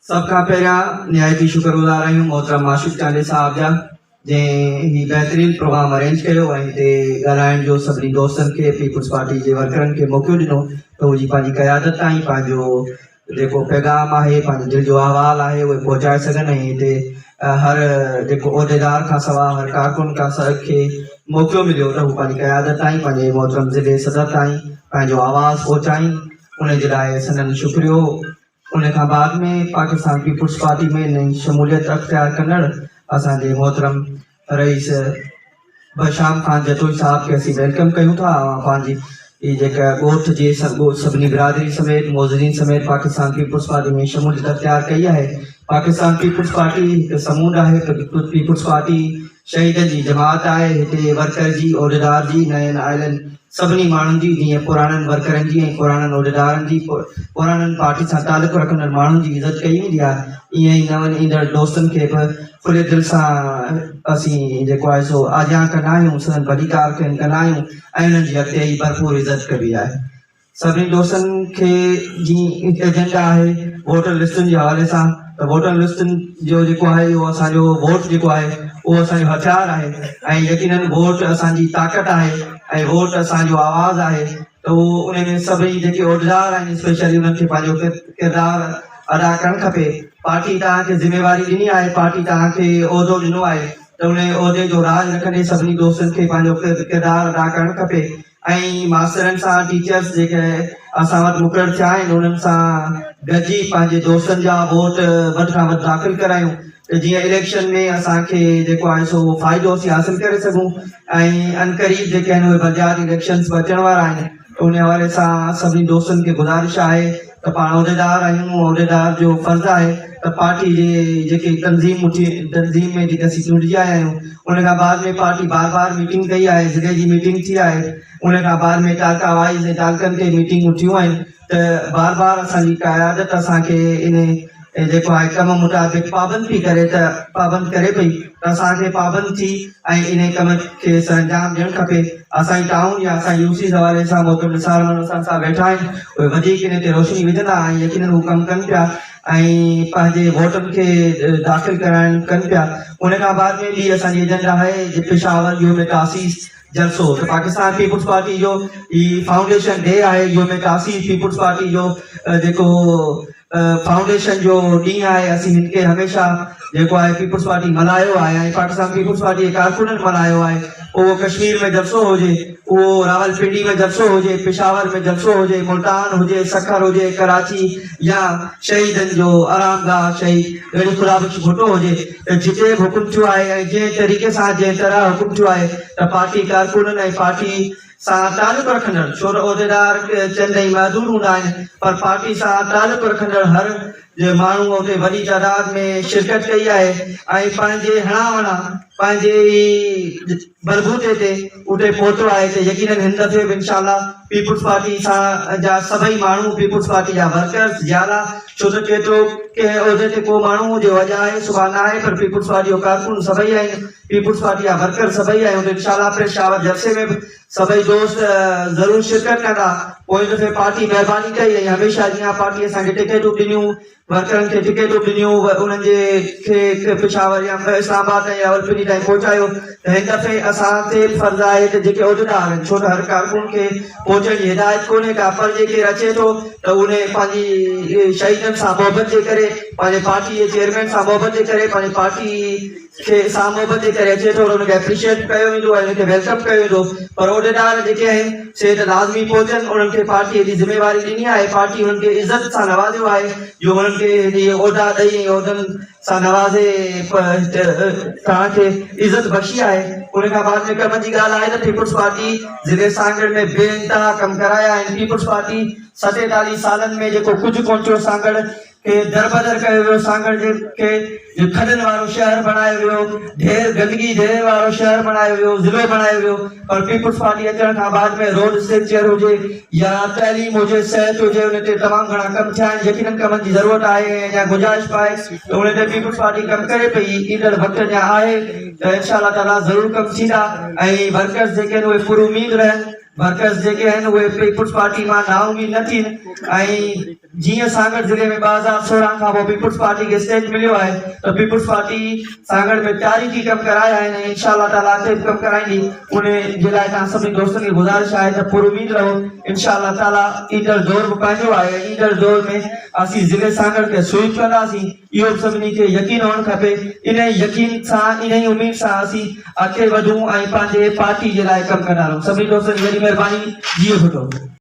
سڀ کان پهريان نهايت ئي شڪر گذار آهيون محترم معشوق چانڊيي صاحب جا جنهن هي بهترين پروگرام ارينج ڪيو ۽ هتي ڳالهائڻ جو سڀني دوستن کي پيپلز پارٽي جي ورڪرن کي موقعو ڏنو ته هو جي پنهنجي قيادت تائين پنهنجو جيڪو پيغام آهي پنهنجو دل جو احوال آهي اهي پهچائي سگهن ۽ هتي هر جيڪو عهديدار کان سواء هر ڪارڪن کان کي موقعو مليو ته هو پنهنجي قيادت تائين پنهنجي محترم ضلعي صدر تائين پنهنجو آواز پهچائين ان جي لاء سندن شڪريو. ان کان بعد ۾ پاڪستان پيپلز پارٽي ۾ نئين شموليت اختيار ڪندڙ اسان جي محترم رئيس بشام خان جتوئي صاحب کي اسين welcome ڪيون ٿا. اوهان پنهنجي هي جيڪا ڳوٺ جي سڀني برادري سميت معززين سميت پاڪستان پيپلز پارٽي ۾ شموليت اختيار ڪئي آهي. پاڪستان پيپلز پارٽي هڪ سمونڊ آهي، پيپلز پارٽي شهيدن جي جماعت آهي، هتي ورڪر جي، عهديدار جي، نين آيلن سڀني ماڻهن جي، جيئن پراڻن ورڪرن جي ۽ پراڻن عهديدارن جي، پراڻن پارٽي سان تعلق رکندڙ ماڻهن جي عزت ڪئي ويندي آهي، ايئن ئي نون ايندڙ دوستن کي به کلي دل سان اسين جيڪو آهي سو آجيان ڪندا آهيون، سندن ڀليڪار ڪندا آهيون ۽ انهن جي اڳتي ئي ڀرپور عزت ڪبي آهي. سڀني دوستن کي جي ايجنڊا آهي ووٽر لسٽن جي حوالي سان ته ووٽر لسٽن جو جيڪو آهي اهو اسان جو ووٽ جيڪو آهي اهو اسان جو هٿيار آهي ۽ يقينن ووٽ اسان جي طاقت آهي ۽ ووٽ اسان جو آواز آهي ته اهو ان ۾ سڀئي جيڪي عهديدار آهن اسپيشلي انهن کي پنهنجو ڪردار ادا ڪرڻ کپي. پارٽي توهان کي ذميواري ڏني آهي، پارٽي توهان کي عهدو ڏنو آهي ته ان عهدي جو راز رکندي سڀني دوستن کي پنهنجو ڪردار ادا ڪرڻ کپي. ۽ ماسترن سان ٽيچرس جيڪي اسان وٽ مقرر ٿيا آهن انهن سان گڏجي پنهنجي دوستن جا ووٽ وڌ کان وڌ داخل ڪرايون ته جيئن اليڪشن ۾ اسان کي جيڪو آهي سو فائدو اسين حاصل ڪري سگهون ۽ عنقريب جيڪي آهن اهي بلدياتي اليڪشنس به اچڻ وارا آهن ته ان حوالي سان سڀني دوستن کي گذارش آهي ته پاڻ عهديدار آهيون عهديدار جو فرض آهي ته پارٽي جي جيڪي تنظيم اٺي تنظيم ۾ جيڪي اسين چونڊجي آيا آهيون ان کان بعد ۾ پارٽي بار بار ميٽنگ ڪئي آهي ضلعي جي ميٽنگ ٿي آهي ان کان بعد ۾ تعلقا وائيز ۽ تعلقن تي ميٽنگون ٿيون آهن ته بار بار اسان جي قيادت اسان کي ان جيڪو آهي ڪم مطابق پابند پئي ڪري ته پابند ڪري پئي ته اسان کي پابند ٿي ۽ انهي ڪم کي سرانجام ڏيڻ کپي. اسان جي ٽائون يا اسان جي يو سيز حوالي سان محترم نثار احمد اسان سان ويٺا آهن اهي وڌيڪ انهي تي روشني وجهندا ۽ يقينن هو ڪم ڪن پيا ۽ پنهنجي ووٽن کي داخل ڪرائڻ ڪن پيا. ان کان بعد ۾ ٻي اسان جي ايجنڊا آهي پشاور يوم تاسيس جلسو ته پاڪستان پيپلز پارٽي جو هي فائونڊيشن ڊي آهي يوم تاسيس پيپلز پارٽي جو جيڪو فائونڊيشن جو ڏينهن آهي اسين هن کي هميشه جيڪو آهي پيپلز پارٽي ملهايو آهي ۽ پاڪستان پيپلز پارٽي جي ڪارڪنن ملهايو آهي اهو ڪشمير ۾ جلسو هجي اهو راولپنڊي ۾ جلسو هجي پشاور ۾ جلسو هجي ملتان هجي سکر هجي ڪراچي يا شهيدن جو آرام گاهه شهيد ڳڙهي خدا بخش ڀٽو هجي ته جتي به حڪم ٿيو آهي ۽ جنهن طريقي سان جنهن طرح حڪم ٿيو آهي ته پارٽي ڪارڪنن ۽ پارٽي سان تعلق رکندڙ ڇو ته عهديدار چند ۽ محدود هوندا آهن پر پارٽي سان تعلق رکندڙ هر ماڻهو اتي وڏي تعداد ۾ شرڪت ڪئي آهي ۽ پنهنجي هڻا وڻا پنهنجي ئي بلبوتي تي اتي پهتو آهي ته يقينن هن دفعي به انشاء الله پيپلز پارٽي سان جا سڀئي ماڻهو پيپلز پارٽي جا ورڪرز جيالا ڇو ته ڪيترو ڪنهن عهدي تي ڪو ماڻهو هجي اڄ آهي سڀاڻ نه آهي پر پيپلز پارٽي جو ڪارڪن سڀئي آهن پيپلز پارٽي جا ورڪر سڀئي آهيون ته انشاء الله پشاور جلسي ۾ به سڀئي دوست ضرور شرڪت ڪندا. پوئين دفعي پارٽي مهرباني ڪئي ۽ هميشه جيان پارٽي اسان کي ٽڪيٽون ڏنيون ورڪرن کي ٽڪيٽون ڏنيون انهن جي کي پشاور يا اسلام آباد تائين راولپنڊي تائين پهچايو ته هن دفعي اسان تي به فرض آهي ته جيڪي عهديدار آهن ڇو ته هر ڪارڪن کي پهچڻ جي هدايت ڪونهي ڪا پر جي ڪير اچي ٿو ته ان پنهنجي شهيدن سان محبت جي ڪري پنهنجي پارٽي جي چيئرمين سان محبت جي ڪري پنهنجي پارٽي کي سان محبت جي ڪري اچي ٿو ته ان کي اپريشيئيٽ ڪيو ويندو ۽ ان کي welcome ڪيو ويندو پر عهديدار جيڪي آهن سي ته لازمي پهچن انهن کي پارٽي ايڏي ذميواري ڏني آهي پارٽي انهن کي عزت سان نوازيو آهي جو انهن کي هيڏي عهدا ڏئي ۽ عهدن سان نوازي توهان کي عزت بخشي آهي ان کان بعد ۾ ڪم جي ڳالهه آهي ته پيپلز پارٽي ضلعي سانگهڙ ۾ بي انتها ڪم ڪرايا آهن پيپلز پارٽي 47 سالن ۾ جيڪو ڪجهه ڪونه ٿيو سانگهڙ کي دربدر ڪيو ويو، سانگهڙ جي کي کڏن وارو شهر بڻايو ويو، ڍير گندگي ڍير وارو شهر بڻايو ويو، ضلعو بڻايو ويو پر پيپلز پارٽي اچڻ کان بعد ۾ روڊ اسٽرڪچر هجي يا تعليم هجي صحت هجي ان تي تمام گهڻا ڪم ٿيا آهن يقينن ڪمن جي ضرورت آهي ۽ اڃا گنجائش به آهي ته ان تي پيپلز پارٽي ڪم ڪري پئي ايندڙ وقت اڃا آهي ته انشاء الله تعاليٰ ضرور ڪم ٿيندا ۽ ورڪرز جيڪي آهن اهي پر اميد رهن. ورڪرز جيڪي آهن اهي پيپلز پارٽي مان نااميد نه ٿين ۽ جيئن سانگهڙ ضلعي ۾ 2016 کان پوء پيپلز پارٽي کي اسٽيج مليو آهي ته پيپلز پارٽي سانگهڙ ۾ تاريخي ڪم ڪرايا آهن ۽ انشاء الله تعالٰي اڳتي به ڪم ڪرائيندي ان جي لاء توهان سڀني دوستن کي گذارش آهي ته پر اميد رهو انشاء الله تعالٰي ايندڙ دور به پنهنجو آهي ۽ ايندڙ دور ۾ اسين ضلعي سانگهڙ کي سوئيپ ڪنداسين. اهو به سڀني کي يقين هئڻ کپي. انهيء يقين سان، انهيء اميد سان اسين اڳتي وڌون ۽ پنهنجي پارٽي جي لاء ڪم ڪندا رهون. سڀني دوستن جي وڏي مهرباني. جيئي ڀٽو.